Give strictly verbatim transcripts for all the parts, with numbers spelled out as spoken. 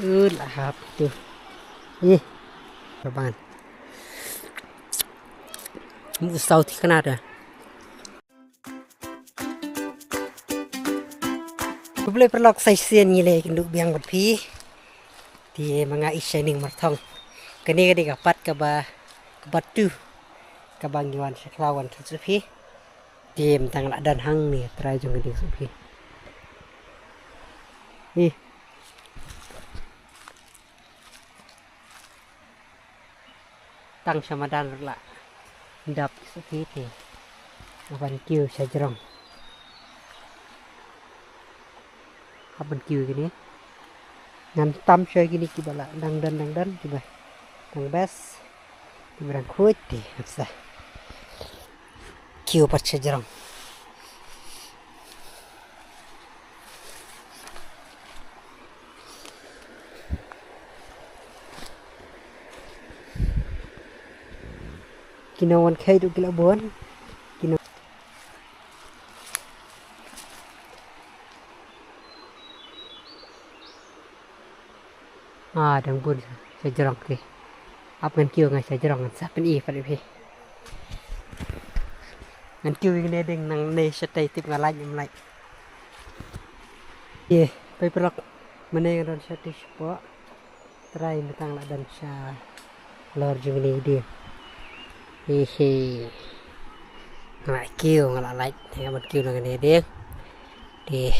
Ul ahap tu. Ih. Kaban. Mu sau ti kana da. Khublei paralok, sa shisien ngi la ïakynduh biang bad phi. Te ma nga i Shining Marthong. Kane ka dei ka part kaba, kaba tu. Kaba ngi wan sha khlaw wan khet sha phi. Te mynta nga la don hangne trai jong ka ding sha phi. Ih. Tang sha madan ruh la dap ki suki te. Hap ban kiew sha jrong. Hap ban kiew kine. Ngan tam sha kine kiba la dang don dang don kiba dang best. Kiba dang khuid te hap sa kiew pat sha jrong. Kino wan khai tu kila bon. Kino. Ah, dang bun sha jrong ki. Ap ngan kiew nga sha jrong ngan sa pyni pat ïa phi. Ngan kiew ïa kine ding nangne shatei tip nga lait ym lait. Ïe, pei paralok. Mynne nga don shatei shapoh. Trai mynta nga la don sha lor jong kine ding. Hi hi. Nga la kiew nga la lait. Nga ban kiew na kine ding. Dih.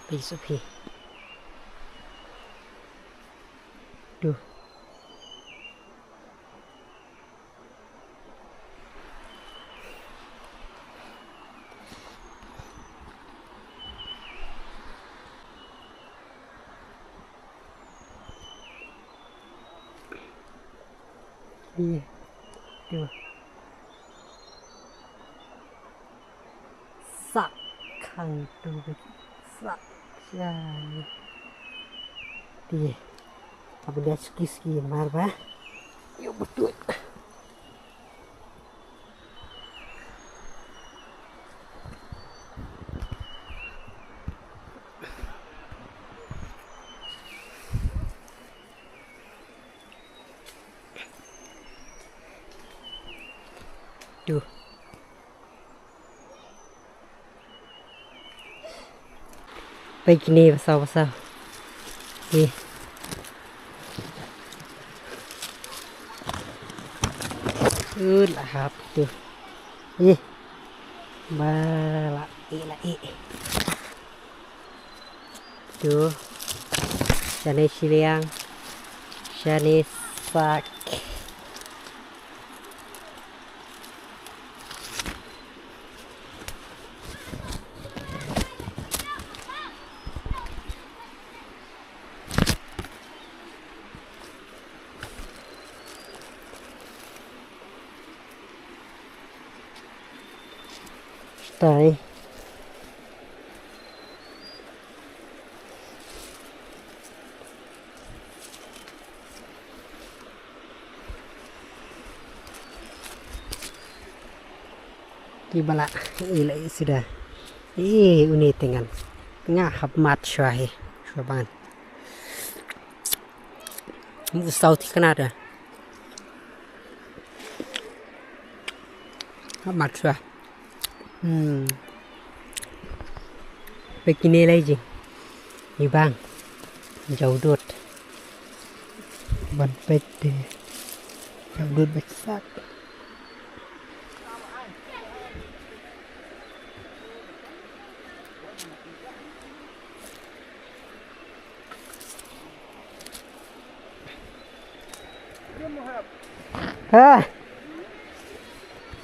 Pei sha phi. Duh. Ïa. Duh. Sak khang tu bit sak. Ya. Ti. Apa dia ski ski mar ba. Yo betul. Tu. Pei kine basaw basaw. Ih. Ul ahap tu. Ih. Ba la ih la ih. Tu. Shane shiliang. Shane sak. Stay. Ki ba la i la i suda. I une te ngan nga hap mat shwa hi. Shwa ban. Mu saw ti kana da. Hap mat shwa. Hmm. Peit kine lai jing. Ni bang. Jaw dud. Ban peit te. Jaw dud beit sak. Ha.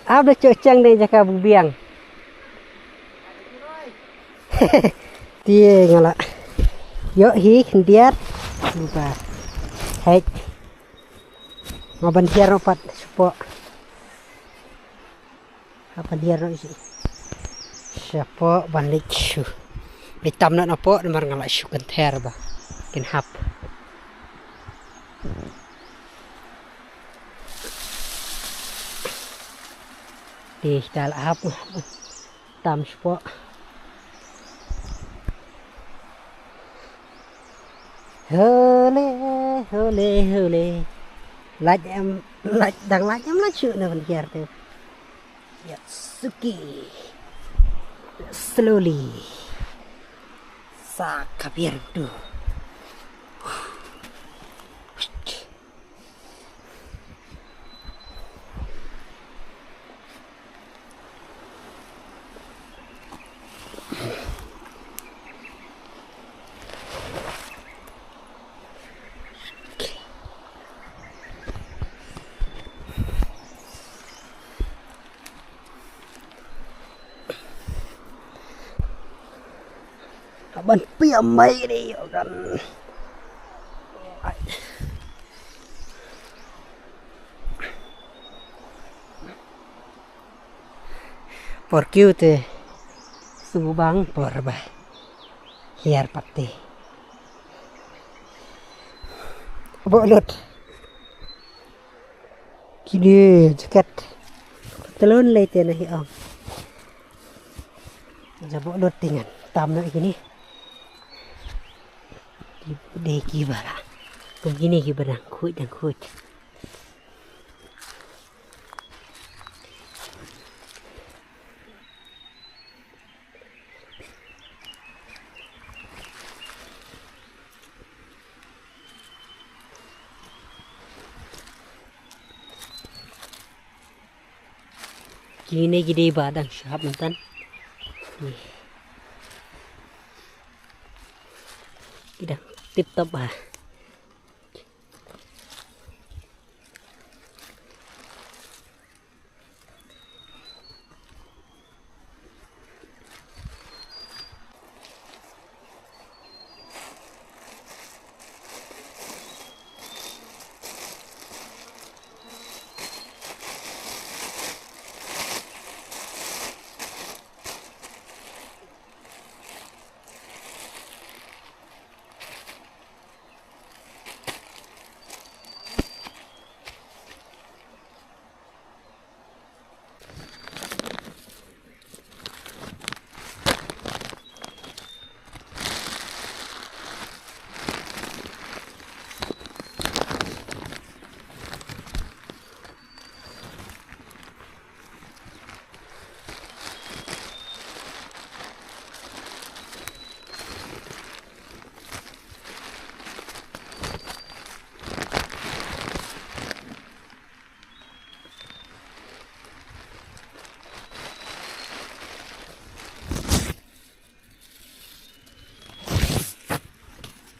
Ap da chochang de jaka bubiang. Tie ngala. Yo hi khyndiat. Buba. Hai. Ngaban hiar pat sepo. Hap ban hiar noh isi. Shapoh ban leit shu. Leit tam noh napoh namar nga la shu kynther ba kin hap. Te da la hap tam shapoh. Hole, hole, hole. Lait em, lait, dang lait em, lait shuh na ban hiar te. Yatsuki. Slowly. Sa ka biar tu. Ban pia mai ni kan. Por kiu te subang por ba. Hiar pati. Bo lut. Kini jaket. Telon lei te na hi ong. Jabo lut tingan. Tam na kini. Ki de ki bara. Kum kini ki bara. Khuid dan khuid. Kine ki dei ba dang shap myntan. Ki dang tip top ba.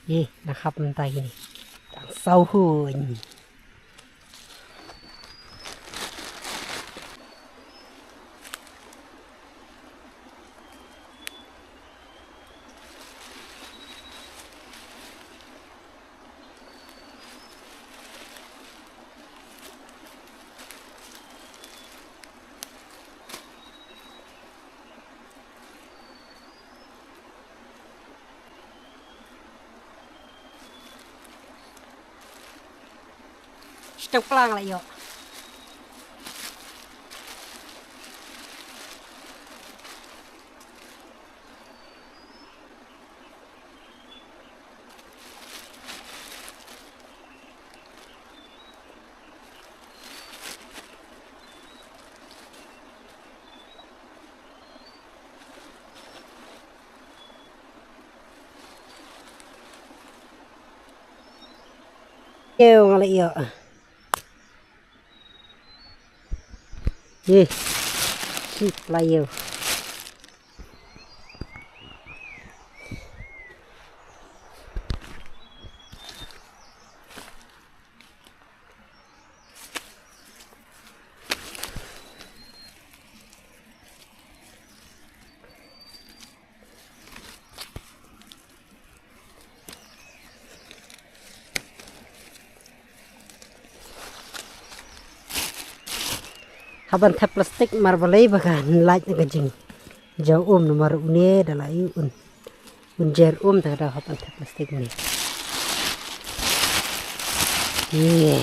Ih, na hap mynta kini. Tang saw hun. Stok plang la ïoh. Ïew nga la ïoh. Ïeh. Sip la ïew. Hap ban thep plastik mar balei ba kan lait na ka jingjaw um namar une da la ïoh un. Un jer um ta ka dei hap ban thep plastik ne. Ye.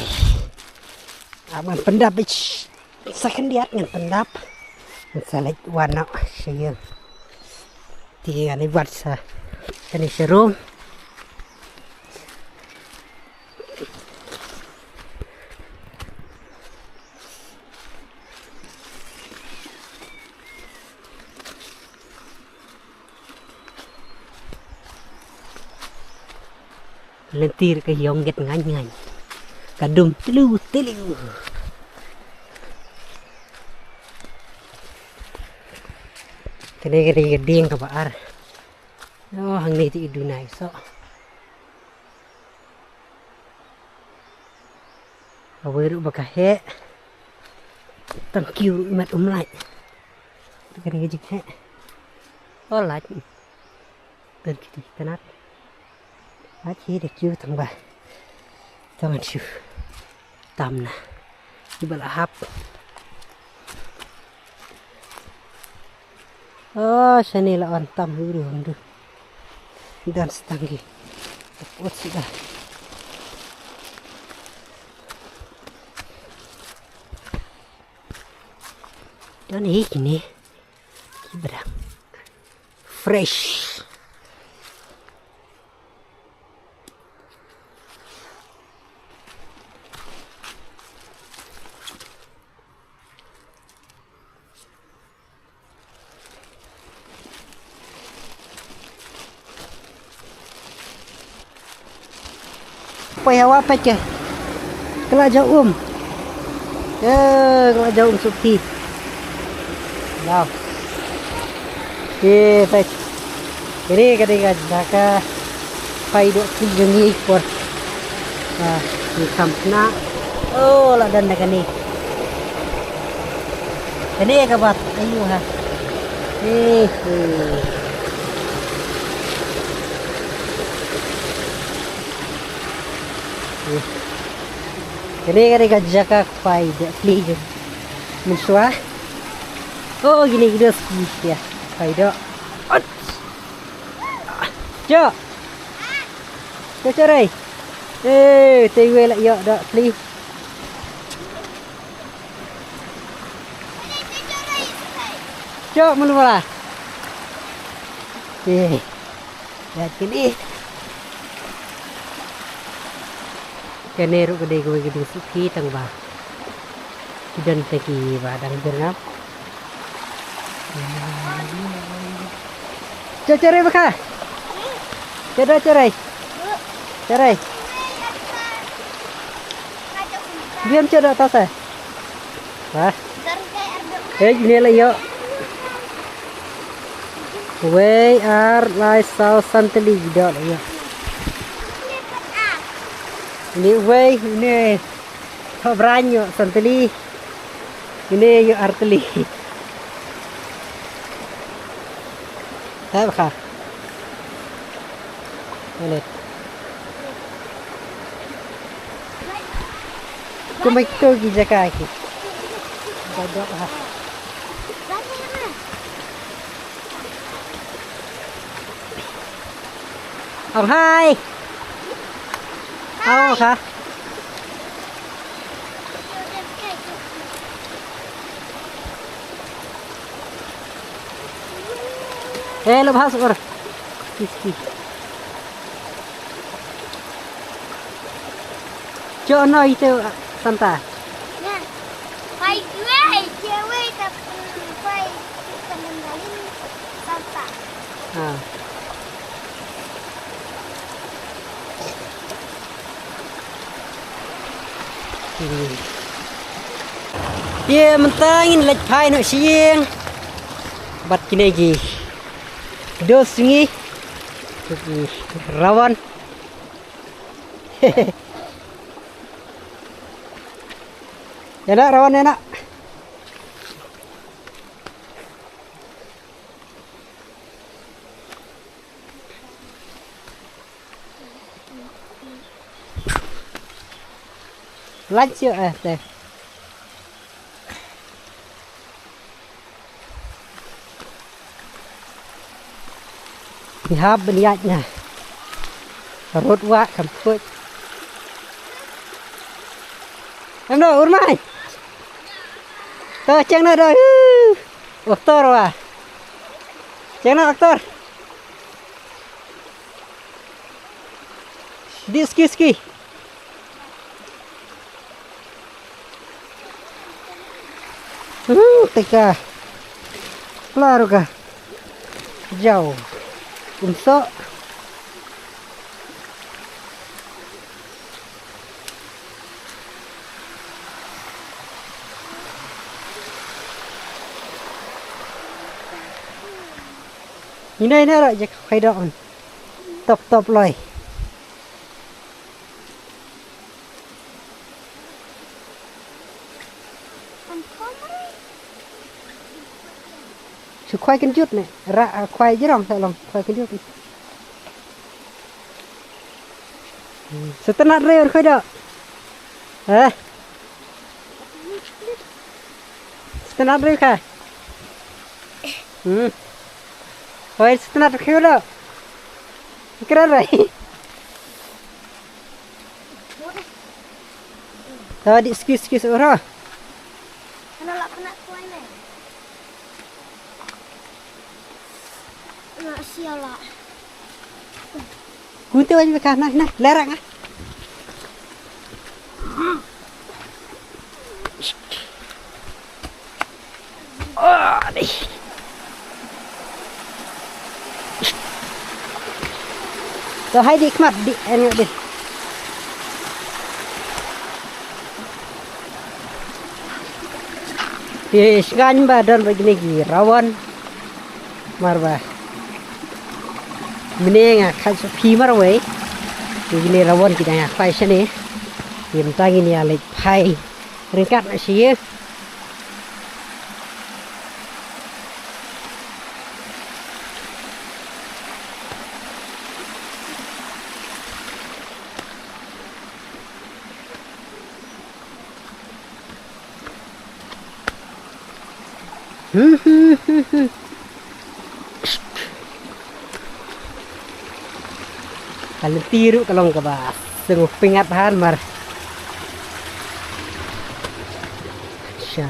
Hap ban pyndap ich. Sa khyndiat ngan pyndap. Ngan sa leit wan noh sha ïing. Te ngan ïa wad sa kane sha rum. Lynti ruh ka ïong get ngain ngain. Ka dum tlu tlu. Kane ka dei ka dieng kaba ar. Oh, hangne te i duna i soh. Kawei ruh ba ka heh. Tang kiew ruh i mat um lait. Kane ka jingheh. Oh, lait. Don kiti tnat. Ach hi da kiew tang ba. Tang an shu. Tam na. Iba la hap. Oh, shane la on tam hu ru hum du. Don stang ki. Ot si da. Don hi kine. Ki brang. Fresh. Poi hawa peit ke. Kala jaw um. Eh, kala jaw um supi. Wow. Eh, peit. Kane ka dei ka jaka phai doh phi jong ngi por. Ah, ngi kham khynnah. Oh, la don da kane. Kane ka bat ayu ha. Eh, eh. Eh. Kane ka dei ka jaka phai doh phi jong. Mynshuwa. Oh, kine ki doh ski ïa. Phai doh. Ot. Jo. Jo, jo rei. Eh, te wei la ïoh doh phi. Jo, mulu mala. Eh. Ïa kine. Kane ruh ka dei kawei ka dieng suki tang ba. Ki don te kiba dang jyrngap. Cha charai ba kha. Cha da charai. Charai. Biam cha da ta sa. Wah. Hei, ne la ïoh. Wei, ar, lai, saw, san tylli ki doh la ïoh. Ni wei, ni. Tho brang ïoh san tylli. Ni ïoh ar tylli. Hai ba kha. Ulit. Kumba ito ki jaka ki. Ba doh ha. Ong hai. Ong ha. Eh, lo bahas ur. Ski, ski. Cho no ito Santa. Pai dua, pai dua, tapi pai kita mengalin Santa. Ah. Ïa mynta ngin leit phai noh sha ïing. Bad kine ki dos sngi. Ki rawan. Ïa na rawan ïa na. Lait sio eh te. Ni hap bniat na. Rut wa kam put. Em no urmai. To cheng na do. Doktor wa. Cheng na doktor. Di ski ski. Uh, teka. Klaru ka. Jau. Umso. Ine ine ra je khwai doh. Top top loi. Shu khwai kynjut ne. Ra khwai jrong sa long khwai kynjut. Shu tynnat re khwai doh. Eh. Shu tynnat re kha. Hmm. Oi, shu tynnat re khwai doh. Kra re. Tadi excuse excuse ora. Ana la kena kuai ne. Ana siala. Kunti wan beka nah nah lerang ah. Oh, deh. To hai di khmat di en di. Di sngaiñ ba don ba kine ki rawon. Mar ba. Mynne nga khat sa phi marwei. Kine rawon ki dang ïa phai shane. Ki mynta ngin ïa leit phai ryngkat na shi. Ka lynti ruh ka long kaba sngewpynïap bha namar sha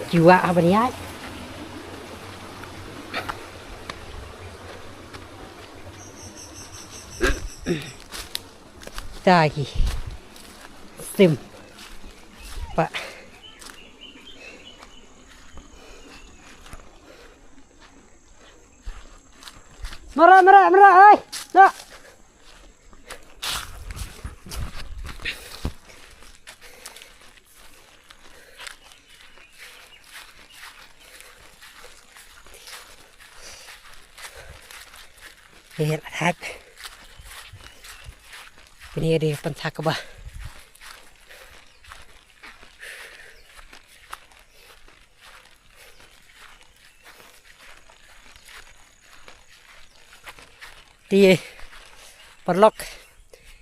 kiwa ha ban ïaid. Ta ki sim pa. Mara, mara, mara, oi. Da. Ïa, hap. Kine dei pynthak ba. Te paralok,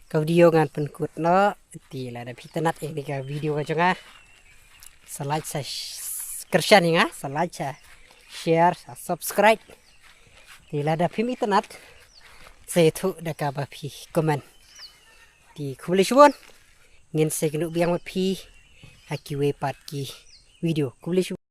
ka video ngan pynkut noh. Te lada phi tynnat ïa kane ka video ka jong nga, sa like, sa sh-, kyrshan ïa nga, sa like, sa share, sa subscribe. Te lada phim itynnat, sa ïathuh da kaba phi comment. Te khublei shibun. Ngin sa ïakynduh biang bad phi ha kiwei pat ki video. Khublei shibun.